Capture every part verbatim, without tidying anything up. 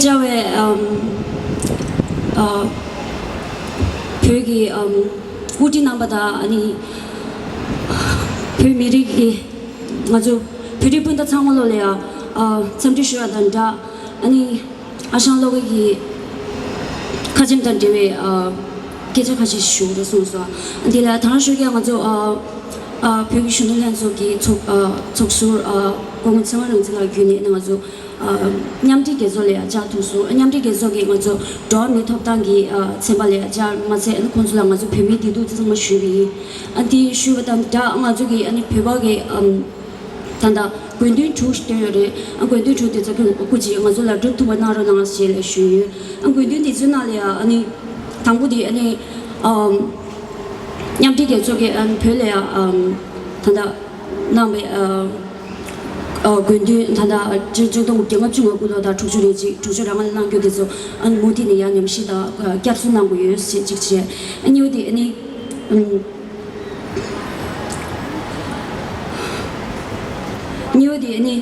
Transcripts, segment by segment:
བཅར་བའི་ཨམ་ཨ་བོད་ཀྱི་ཨམ་དབུ་ཁྲིད་རྣམ་པ་དང་ཨ་ནི་བོད་མི་རིགས་ཀྱི་ང་ཚོ་བོད་རིགས་སྤུན་ཟླ་ཚང་མ་ལོ་ལ་ཡང་ཨ་འཚམས་འདྲི་ཞུ་བ་དང་སྦྲགས། ཨ་ནི་ཨ་ཞང་བློ་དགའ་གི་ཁ་ཆེམས་དང་འབྲེལ་བའི་ཨ་སྐད་ཆ་ཁ་ཤས་ཞུ་རེ་གསུངས་སོང་། འདི་ལ་ད་རང་ཞུ་གི་ང་ཚོ་ཨ་ཨ་བོད་ཀྱི་གཞོན་ནུ་ལྷན་ཚོགས་ཀྱི་ཚོགས་ཨ་ཚོགས་ཟུར་ཨ་སྐུ་ངོ་ཚེ་དབང་རིག་འཛིན་ལགས་བརྒྱུད་ནས་ང་ཚོ་ཨ་མཉམ་འབྲེལ་རྒྱལ་ཚོགས་ལ་ཡང་བཅར་ཐུབ་སོང་། མཉམ་འབྲེལ་རྒྱལ་ཚོགས་ཀྱིས་ང་ཚོ་འགྲོ་བ་མིའི་ཐོབ་ཐང་གི་ཨ་ཚན་པ་ལ་ཡང་བཅར་མ་ཚད་ཨ་ནི་ཁོང་ཚོ་ལ་ང་ཚོ་བོད་མིའི་བདེ་སྡུག་ཚང་མ་ཞུས་པ་ཡིན། ཨ་འདི་ཞུས་པ་དང་སྦྲགས་ང་ཚོ་གི་ཨ་ནི་བོད་པ་གི་ཨམ། ད་ལྟ་དགོས་འདུན་དྲུག་བཏོན་ཡོད་རེད། ཨ་དགོས་འདུན་དྲུག་དེ་ཚོ་སྐུ་མཁྱེན་ང་ཚོ་ལ་སྒྲུབ་ཐུབ་པ་གནང་རོགས་གནང་ཞེས་ལབ་ཞུས་ཡོད། ཨ་དགོས་འདུན་དེ་ཚོའི་ནང་ལ་ཡང་ཨ་ནི་དང་པོ་དེ་ཨ་ནི་ཨམ་མཉམ་འབྲེལ་རྒྱལ་ཚོགས་ཀྱིས་ཨ་ནི་བོད་ལ་ཡང་ཨམ་ད་ལྟ་གནང་བའི་ཨ་ཨ་དགོས་འདུན་ད་ལྟ་ཆིག་སྟོང་དགུ་བརྒྱ་ལྔ་བཅུ་ང་དགུ་ལོ་དང་དྲུག་ཅུ་རེ་གཅིག་དྲུག་ཅུ་རེ་ལྔ་ལ་གནང་རྒྱུ་དེ་ཚོ་ཨ་ནི་མུ་མཐུད་ནས་ཡང་ཉམས་ཞིབ་དང་བསྐྱར་གསོ་གནང་དགོས་ཡོད་ཞེས་གཅིག་བྱས། ཨ་གཉིས་པ་དེ་ཨ་ནི་ཨམ། གཉིས་པ་དེ་ནི་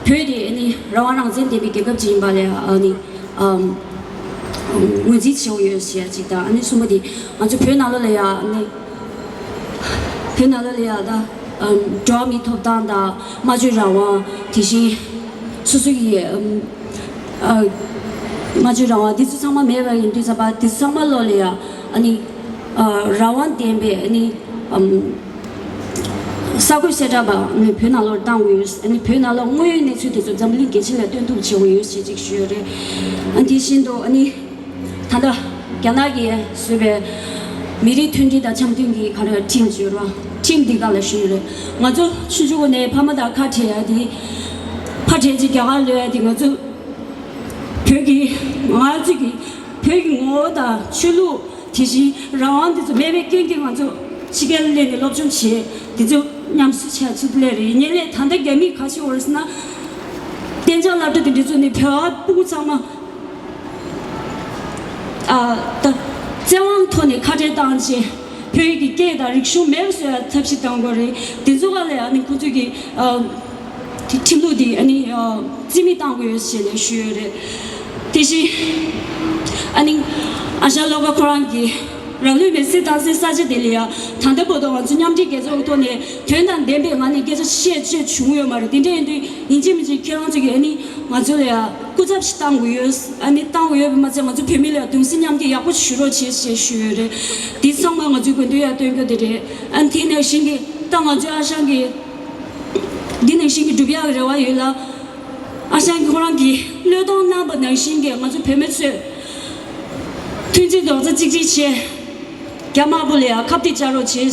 བོད་དེ་ནི་རང་དབང་རང་བཙན་ལྡན་པའི་རྒྱལ་ཁབ་ཅིག་ཡིན་པ་ལ་ཨ་ནི་ཨམ་ངོས་འཛིན་བྱེད་དགོས་ཡོད་ཟེར་ཡ་གཅིག་དང་། ཨ་ནི་གསུམ་པ་དེ་ང་ཚོ་བོད་ནང་ལོགས་ལ་ཡ་ཨ་ནི་བོད་ནང་ལོགས་ལ་ཡ་ད་ཨམ་འགྲོ་བ་མིའི་ཐོབ་ཐང་དང་སྨྲ་བརྗོད་རང་དབང་དེ་བཞིན་སོ་སོ་ཡི་ཨམ་ཨ་སྨྲ་བརྗོད་རང་དབང་འདི་ཚོ་ཚང་མ་མེད་པ་ཡིན་དུས་ཙམ་པ་འདི་ཚོ་ཚང་མ་ལོགས་ལ་ཡ་ཨ་ནི་ཨ་རང་དབང་ལྡན་པའི་ཨ་ནི་ཨམ་གསར་འགོད་གསལ་བསྒྲགས་པ་ནི་བོད་ནང་ལོགས་བཏང་དགོས་ཡོད། ཨ་ནི་བོད་ནང་ལོགས་དངོས་ཡོད་གནས་ཚུལ་དེ་ཚོ་འཛམ་གླིང་རྒྱལ་སྤྱི་ལ་སྟོན་ཐུབ་བྱེད་དགོས་ཡོད་ཞེས་ཅིག་ཞུས་ཡོད་རེད། ཨ་དེ་བཞིན་དུ་ཨ་ནི་ད་ལྟ་རྒྱ་ནག་གིས་བཟོས་པའི་མི་རིགས་མཐུན་སྒྲིལ་དང་འཆམ་མཐུན་གྱི་ག་རེ་ཁྲིམས་བརྗོད་རོགས་ཁྲིམས་འདི་ག་ལ་ཞུས་ཡོད་རེད། ང་ཚོ་ཆུང་ཆུང་ནས་ཕ་མ་དང་ཁ་བྲལ་ཡ་དེ་ཕ་བྲལ་ཅིག་རྒྱ་གར་ལོས་ཡ་དེ་ང་ཚོ་བོད་ཀྱི་ང་ཚོ་གི་བོད་ཀྱི་ངོ་བོ་དང་ཆོས་ལུགས། དེ་བཞིན་རང་དབང་འདི་ཚོ་མེད་པའི་རྐྱེན་གྱིས་ང་ཚོ་ཕྱི་རྒྱལ་སླེབས་ནས་སློབ་སྦྱོང་བྱས། འདི་ཚོ་ཉམས་གསོ་བྱས་ཚུལ་ལས་རེད། ཡིན་ནའི་ད་ལྟ་རྒྱ་མིས་ག་བྱེད་འོར་ཟེར་ན། གཏན་འཇགས་སློབ་གྲྭ་དེ་འདྲ་བཙུགས་ནས་བོད་པ་སྤུ་གུ་ཚང་མ་ཨ་ད་བཙན་དབང་ཐོག་ནས་ཁ་བྲལ་བཏང་བྱས། བོད་ཀྱི་སྐད་དང་རིག་གཞུང་མེད་པ་བཟོ་ཡ་ཐབས་ཤེས་གཏང་དགོས་རེད། འདི་ཚོ་ག་ལ་ཡ་ནི་ཁོ་ཚོས་ཀྱི་ཨ། དེ་ཁྲིམས་ལུགས་དེ་ཨ་ནི་ཨ་རྩིས་མེད་བཏང་དགོས་ཡོད་ཞེས་ལན་ཞུས་ཡོད་རེད། དེ་བཞིན་ཨ་ནི་ཨ་ཞང་བློ་དགའ་ཁོ་རང་གིས་རང་ལུས་མེར་སྲེག་བཏང་སའི་ས་ཆ་དེ་ལ་ཡང་ད་ལྟ་བར་དུ་ང་ཚོ་མཉམ་འབྲེལ་རྒྱལ་ཚོགས་ཀྱི་ཐོག་ནས་དོན་དང་ལྡན་པའི་ངང་ནས་སྐད་ཆ་བཤད་བཅོས་བྱུང་ཡོད་མ་རེད། དེ་འདྲ་ཡིན་དུས་ཡིན་གཅིག་མིན་གཅིག་ཁྱེད་རང་ཚོ་གིས་ཨ་ནི་ང་ཚོ་ལ་ཡང་སྐུ་ཚབ་ཞིག་བཏང་དགོས་ཡོད། ཨ་ནི་བཏང་དགོས་ཡོད་པ་མ་ཚད་ང་ཚོ་བོད་མི་ལ་ཡང་གདུང་སེམས་མཉམ་སྐྱེད་ཡག་པོ་ཞུ་རོགས་བྱེད་ཞེས་ཞུས་ཡོད་རེད། འདི་ཚང་མ་ང་ཚོའི་དགོས་འདུན་ཡང་བཏོན་རྒྱུ་དེ་རེད། ཨ་ནི་དེ་ནང་བཞིན་གྱི་ད་ང་ཚོའི་ཨ་ཞང་གིས། འདི་ནང་བཞིན་གྱི་སྒྲུབ་ཡག་རེ་བ་ཡོད་ལ། ཨ་ཞང་གིས་ཁོ་རང་གིས་བློས་གཏོང་གནང་པ་ནང་བཞིན་གྱི་ང་ཚོ་བོད་མི་ཚོས་མཐུན་སྒྲིལ་རྡོག་རྩ་གཅིག་སྒྲིལ་བྱས། རྒྱ་དམར་པོ་ལ་ཡང་ཁ་གཏད་བཅག་རོགས་བྱས།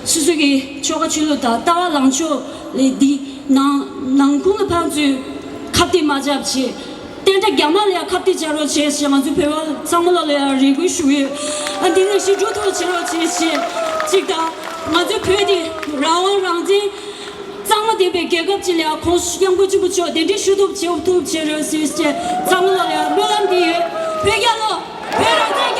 སོ་སོ་གི་ཆོལ་ཁ་ཆོས་ལུགས་དང་ལྟ་བ་ལངས་ཕྱོགས་ལས་འདི་ནང་ནང་ཁུངས་ལ་ཕན་ཚུན་ཁ་གཏད་མ་བཅག་བྱས། བསྟན་དགྲ་རྒྱ་དམར་ལ་ཡང་ཁ་གཏད་བཅག་རོགས་བྱས་ཞེས་ང་ཚོ་བོད་པ་ཚང་མ་ལ་ལ་ཡང་རེ་སྐུལ་ཞུ་གི་ཡོད། ཨ་འདི་ནང་བཞིན་འགྲོ་ཐུབ་བྱེད་རོགས་བྱས་ཞེས་གཅིག་དང་། ང་ཚོའི་བོད་འདི་རང་དབང་རང་བཙན་གཙང་མ་ལྡན་པའི་རྒྱལ་ཁབ་ཅིག་ལ་ཡང་ཁོང་སྐྱབས་མགོན་ཆེན་པོ་མཆོག་གདན་འདྲེན་ཞུ་ཐུབ་བྱེད་ཐུབ་བྱེད་རོགས་ཞེས་བཅས་ཚང་མ་ལ་ཡང་སྨོན་ལམ་འདི་ཡོད། བོད་རྒྱལ་ལོ། བོད་རང་བཙན།